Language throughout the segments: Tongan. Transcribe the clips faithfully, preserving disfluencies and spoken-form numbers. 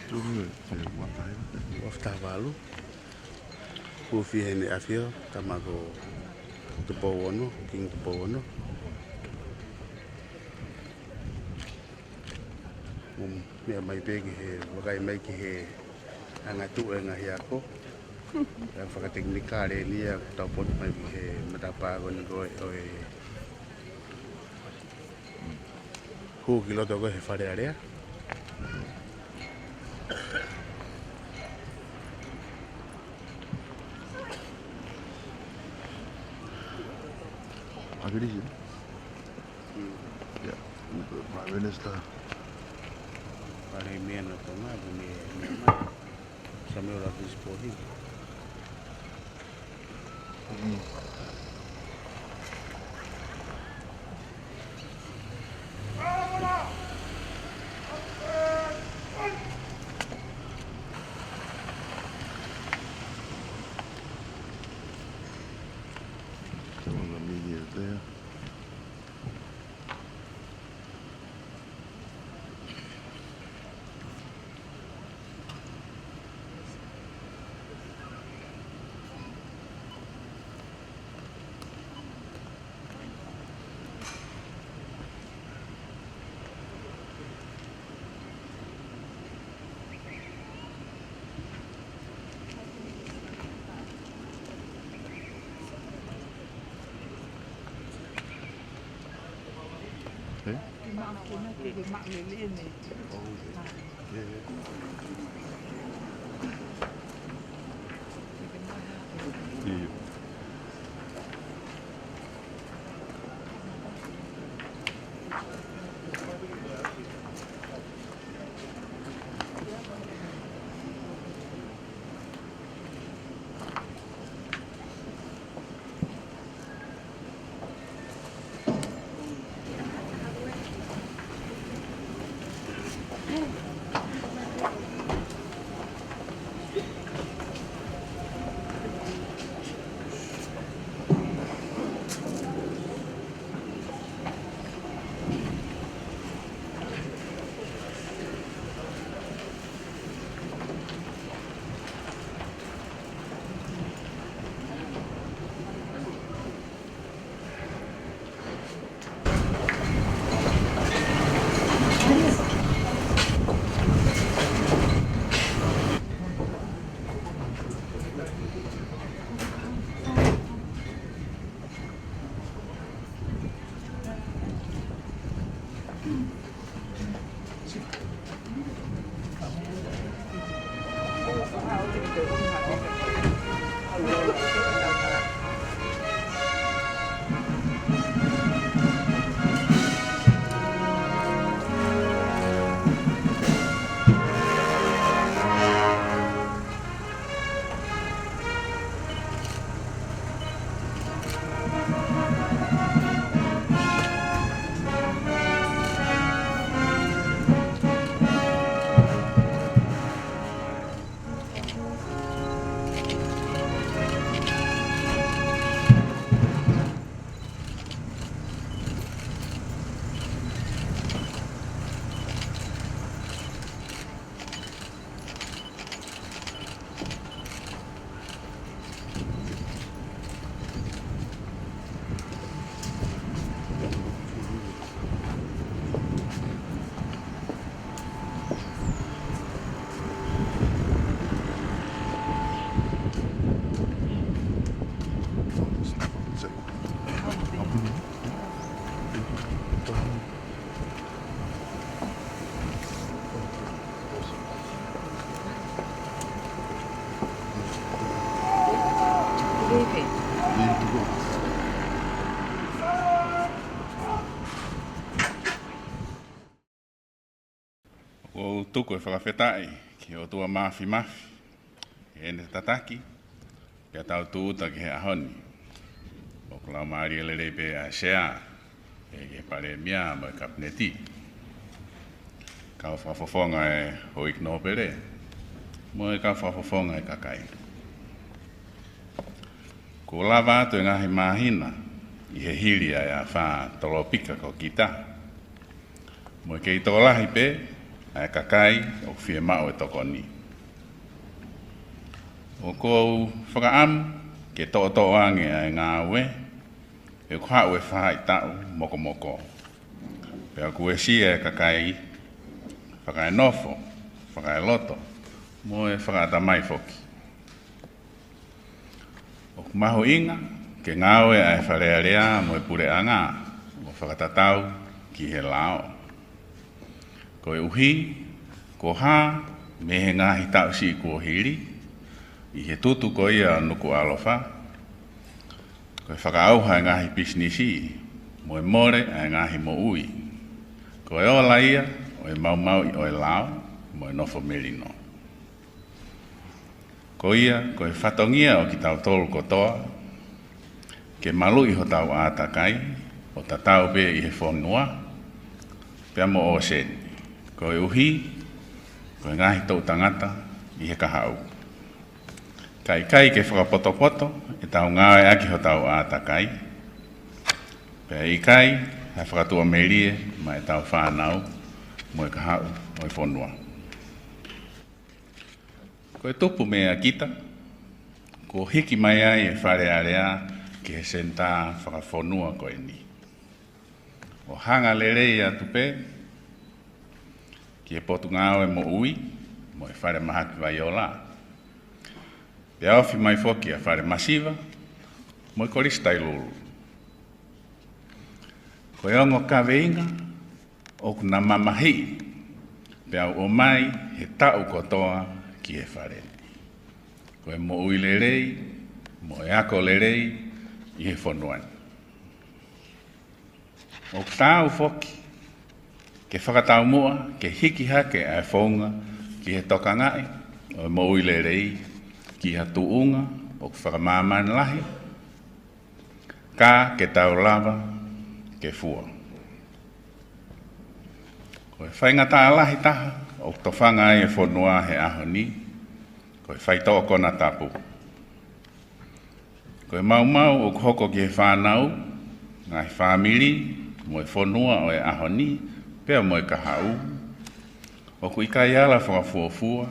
Tuku e, e, uafu taha valu. Kuo fiha ʻEne ʻAfio, tama ko Tupou Ono, Kingi Tupou Ono. Mou meʻa mai pē ki he, vakai mai ki he angatuʻu e ngaahi ako. ʻA e fakatekinikale ni ʻoku tau poto mai ki he matapā ko eni ko e, ʻo e hū ki loto ko ē he Fale Alea. Akilisi. Mm. Yeah, Prime Minister. Palēmia ʻo Tonga, ko eni, ʻe, ʻe, Samuel Ravisi Pōhiva. Mm. Some of the media is there. ʻOku ou tuku e fakafetaʻi ki he ʻOtua Māfimafi, ki heʻene tataki, pea tau tūʻuta ki he ʻaho ni. ʻOku laumālie lelei pē ʻa e Sea, ʻa e Palēmia mo e Kapineti, kau fakafofonga e Houʻeiki Nōpele, mo e kau fakafofonga e kakai. Kuo lava atu e ngaahi māhina ʻi he hili ʻa e afā tolopika ko Kita, mo e kei tokolahi pē ʻa e kakai ʻoku fiemaʻu e tokoni. ʻOku ou fakaʻamu ke toʻotoʻo ange ʻa e ngāue, he ʻoku haʻu e faʻahitaʻu mokomoko. Pea ʻoku uesia e kakai fakaenofo, fakaeloto, mo e fakaʻatamai foki. ʻOku mahuʻinga ke ngāue ʻa e Fale Alea mo e Puleʻanga ʻo fakatatau ki he lao. Koeʻuhi, kuo hā mei he ngaahi taʻu siʻi kuo hili, ʻi he tutu ko ia ʻo Nukuʻalofa, ko e fakaʻauha e ngaahi pisinisi, mo e mole ʻa e ngaahi moʻui. Ko e ola ia ʻo e maumauʻi ʻo e lao, mo e nofo melino. Ko ia, ko e fatongia ʻo kitautolu kotoa, ke maluʻi hotau ʻātakai, ʻo tatau pē ʻi he fonua, pea mo ʻōseni. Koeʻuhi, ko e ngaahi toʻu tangata ʻi he kahaʻu. Ka ʻikai ke fakapotopoto ʻetau ngāueʻaki hotau ʻātakai, pea ʻikai ha fakatuʻamelie maʻa ʻetau fānau mo e kahaʻu ʻo e fonua. Ko e tupu meia Kita, kuo hiki mai ai e Fale Alea ki he senitā fakafonua ko eni, ʻo hanga lelei atu pē ki he Potungāue Moʻui mo e Falemahaki Vaiola. Pea ofi mai foki ʻa Falemasiva mo e Kolisi Tailulu. Ko e ongo kaveinga ʻOku na mamahiʻi, pea u ʻomai he taʻu kotoa ki he fale ni. Ko e moʻui lelei, mo e ako lelei, ʻi he fonua ni. ʻOku taau foki, ke fakataumuʻa, ke hiki hake ʻa e founga, ki he tokangaʻi, ʻo e moʻui lelei, ki ha tuʻunga, ʻoku fakamāmani lahi, ka ke tau lava, ke fua. Ko e faingataʻa lahi taha, ʻoku tofanga ai e fonua he ʻaho ni, ko e faitoʻo konatapu. Ko e maumau ʻoku hoko ki he fānau, ngaahi fāmili, mo e fonua ʻo e ʻaho ni, pea mo e kahaʻu. ʻOku ʻikai ala fakafuofua,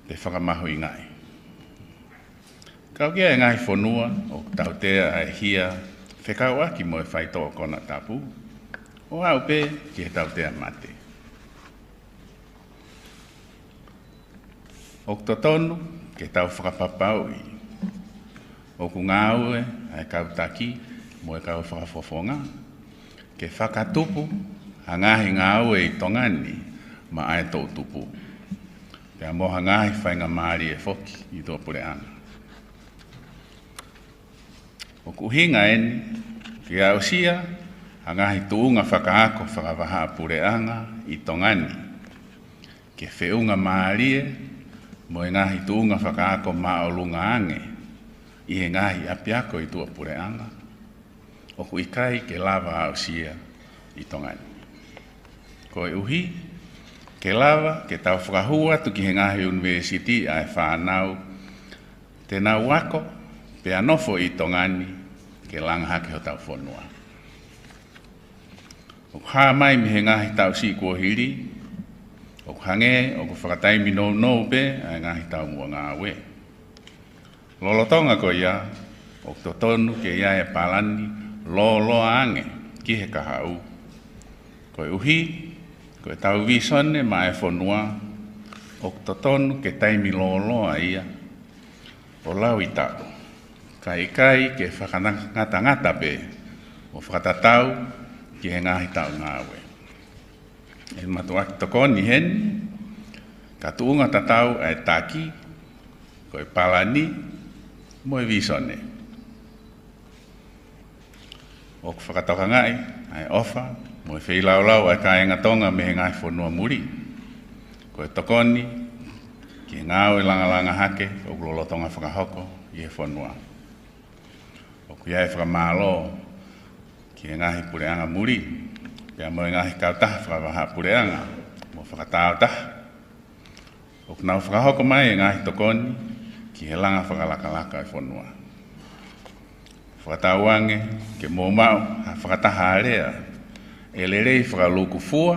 pe fakamahuʻingaʻi. Kau ki he ngaahi fonua, ʻoku tautea ʻa e hia, fekauʻaki mo e faitoʻo konatapu, ʻo aʻu pē ki he tautea mate. ʻOku totonu ke tau fakapapauʻi ʻoku ngāue ʻa e kau taki mo e kau fakafofonga ke fakatupu ha ngaahi ngāue ʻi Tonga ni maʻa e toʻutupu, pea mo ha ngaahi faingamālie foki ʻi tuʻapuleʻanga. ʻOku ʻuhinga eni ke aʻusia ha ngaahi tuʻunga fakaako fakavahaʻapuleʻanga ʻi Tonga ni, ke feʻunga mālie mo e ngaahi tuʻunga fakaako māʻolunga ange ʻi he ngaahi ʻapiako ʻi tuʻapuleʻanga, ʻoku ʻikai ke lava aʻusia ʻi Tonga ni. Koeʻuhi, ke lava ke tau fakahū atu ki he ngaahi ʻunivēsiti ʻa e fānau te nau ako, pea nofo ʻi Tonga ni, ke langa hake hotau fonua. ʻOku hā mai mei he ngaahi taʻu siʻi kuo hili, ʻoku hangē ʻoku fakataimi nounou pē ʻa e ngaahi taumuʻa ngāue. Lolotonga ko ia, ʻoku totonu ke ʻi ai e palani lōloa ange ki he kahaʻu. Koeʻuhi, ko ʻetau vīsone maʻa e fonua, ʻoku totonu ke taimi lōloa ia, ʻo lau ʻi taʻu. Kae ʻikai ke fakangatangata pē, ʻo fakatatau ki he ngaahi taʻu ngāue. ʻE matuʻaki tokoni heni, ka tuʻunga tatau ʻa e taki, ko e palani, mo e vīsone. ʻOku fakatokangaʻi ʻa e ʻofa mo e feilaulau ʻa e kāinga Tonga mei he ngaahi fonua muli. Ko e tokoni ki he ngāue langalanga hake ʻoku lolotonga fakahoko ʻi he fonua. ʻOku ʻi ai e fakamālō ki he ngaahi puleʻanga muli, pea mo e ngaahi kautaha fakavahaʻapuleʻanga mo fakatāutaha ʻoku nau fakahoko mai e ngaahi tokoni ki he langa fakalakalaka e fonua. Fakatauange ke mou maʻu ha fakataha alea ʻe lelei fakalūkufua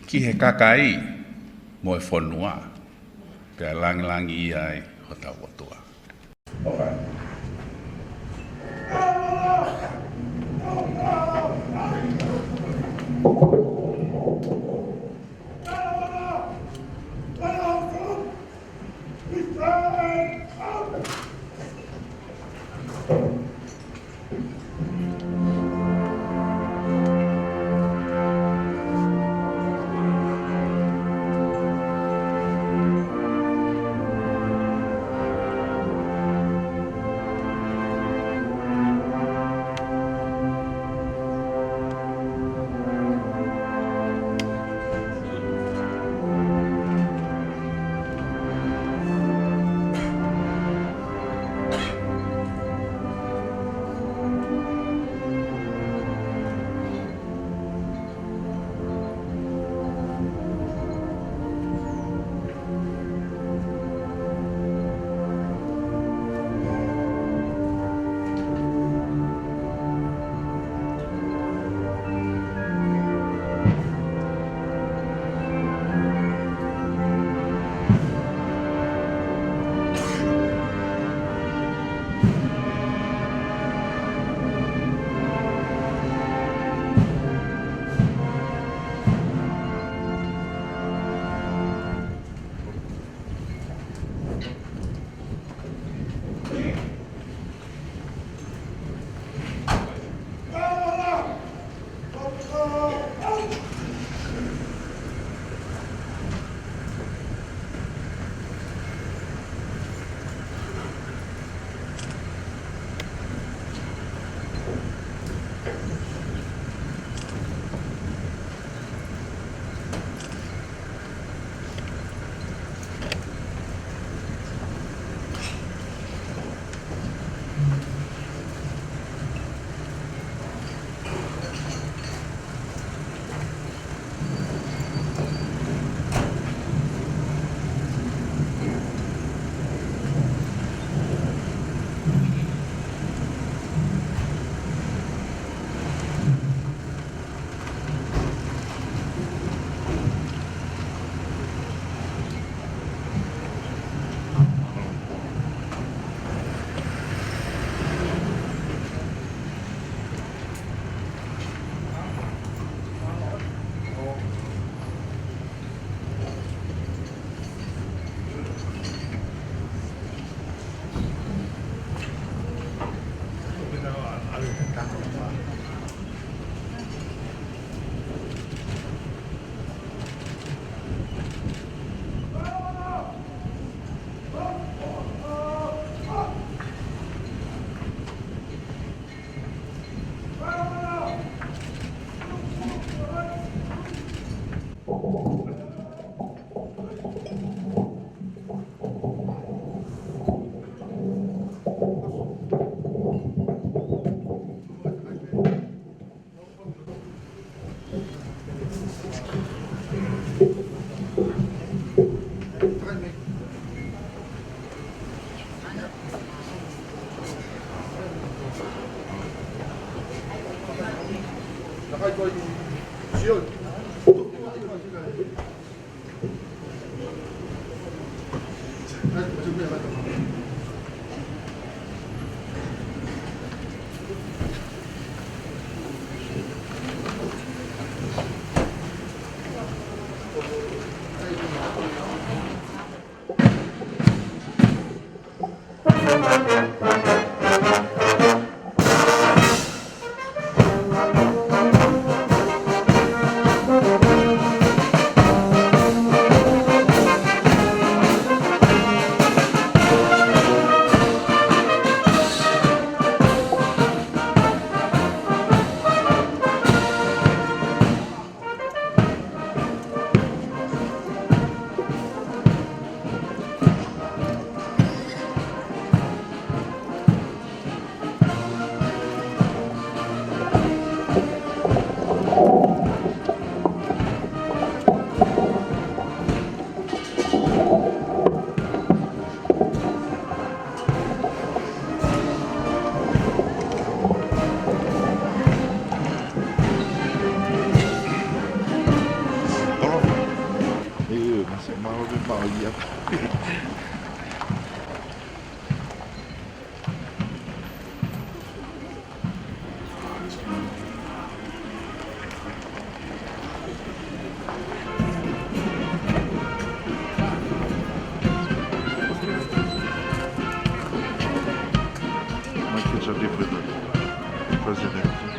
ki he kakai mo e fonua, pea langilangiʻia ai hotau ʻOtua. Ē, mālō e maʻu ia. Might catch a different president.